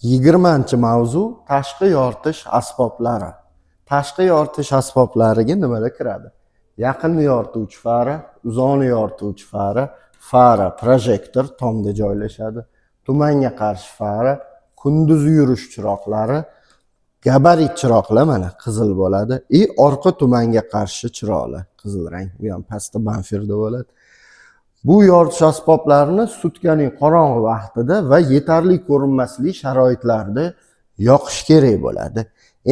20-mavzu: tashqi yoritish asboblari. Tashqi yoritish asboblariga nimalar kiradi? Yaqinni yorituvchi fara, uzoqni yorituvchi fara, fara projektor tomda joylashadi, tumanga qarshi fara, kunduzi yurish chiroqlari, gabarit chiroqlar, mana, qizil bo'ladi, и orqa tumanga qarshi chiroqlar, qizil rang, u ham pastda bamperda bo'ladi. Bu yoritish asboblarini sutkaning qorong'i vaqtida va yetarli ko'rinmaslik sharoitlarida yoqish kerak bo'ladi.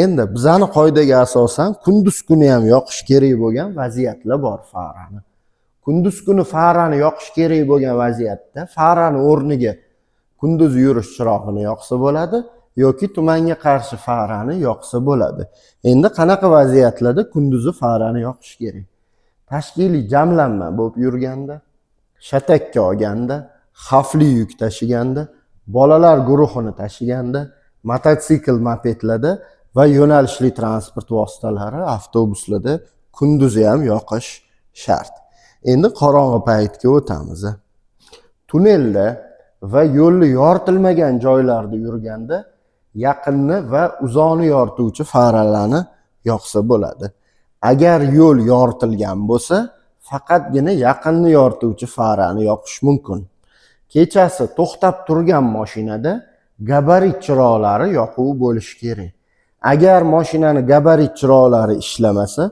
Endi bizani qoidaga asosan kunduz kuni ham yoqish kerak bo'lgan vaziyatlar bor farani. Kunduz kuni farani yoqish kerak bo'lgan vaziyatda farani o'rniga kunduz yurish chirog'ini yoqsa bo'ladi yoki tumanga qarshi farani yoqsa bo'ladi. Endi qanaqa vaziyatlarda kunduzi farani yoqish kerak? Tashkiliy jamlanma bo'lib yurganda, shatakka olganda, xavfli yuk tashiganda, bolalar guruhini tashiganda, mototsikl, mopedlarda va yo'nalishli transport vositalari, avtobuslarda kunduzi ham yoqish shart. Endi qorong'i paytga o'tamiz. Tunnelda va yo'lni yoritilmagan joylarda yurganda yaqinni va uzoqni yorituvchi faralarni yoqsa bo'ladi. Agar yo'l yoritilgan bo'lsa, faqatgina yaqinni yorituvchi farani yoqish mumkin. Kechasi to'xtab turgan mashinada gabarit chiroqlari yoquv bo'lishi kerak. Agar mashinani gabarit chiroqlari ishlamasa,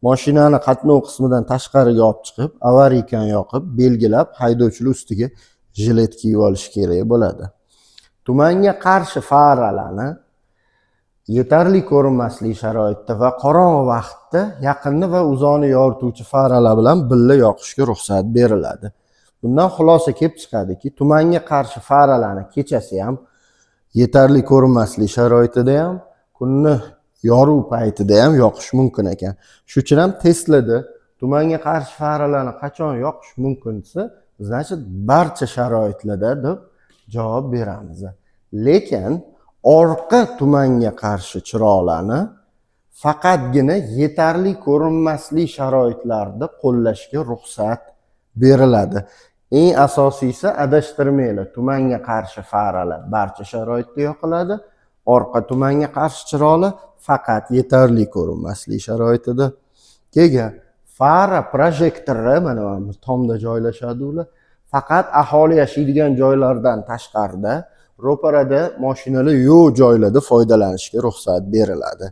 mashinani qatnov qismidan tashqariga olib chiqib, avariykani yoqib, belgilab, haydovchilar ustiga jilet kiyib olishi kerak bo'ladi. Tumanga qarshi faralarni yetarli ko'rinmaslik sharoitda va qorong'i vaqtda yaqinni va uzoqni yorituvchi faralar bilan birga yoqishga ruxsat beriladi. Bundan xulosa kelib chiqadiki, tumanga qarshi faralarni kechasi ham, yetarli ko'rinmaslik sharoitida ham, kunni yorug' paytida ham yoqish mumkin ekan. Shuning uchun ham testlarda tumanga qarshi faralarni qachon yoqish mumkin desa, значит, barcha sharoitlarda deb javob beramiz. Lekin orqa tumanga qarshi chiroqlarni faqatgina yetarli ko'rinmaslik sharoitlarida qo'llashga ruxsat beriladi. Eng asosiysi, adashtirmanglar: tumanga qarshi faralar barcha sharoitda yoqiladi, orqa tumanga qarshi chiroqlar faqat yetarli ko'rinmaslik sharoitida. Keyin fara projektori, mana bu tomda joylashadi, ular faqat aholi yashaydigan joylardan tashqarida, ro'parada moshinalar yo'q joylarda foydalanishga ruxsat beriladi,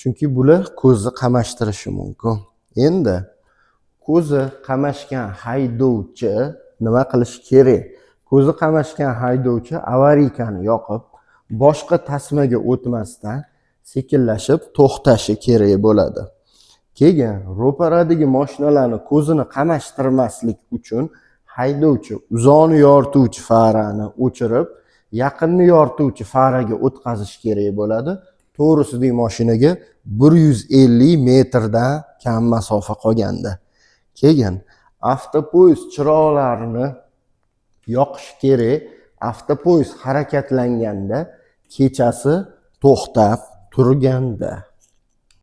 chunki bular ko'zni qamashtirishi mumkin. Endi ko'zi qamashgan haydovchi nima qilishi kerak? Ko'zi qamashgan haydovchi avariyкani yoqib, boshqa tasmaga o'tmasdan sekinlashib to'xtashi kerak bo'ladi. Keyin ro'paradagi moshinalarni ko'zini qamashtirmaslik uchun haydovchi uzoqni yorituvchi farani o'chirib, yaqinni yorituvchi faraga o'tkazish kerak bo'ladi, to'g'risidagi moshinaga 150 metrdan kam masofa qolganda. Keyin avtopoyezd chiroqlarini yoqish kerak avtopoyezd harakatlanganda, kechasi to'xtab turganda.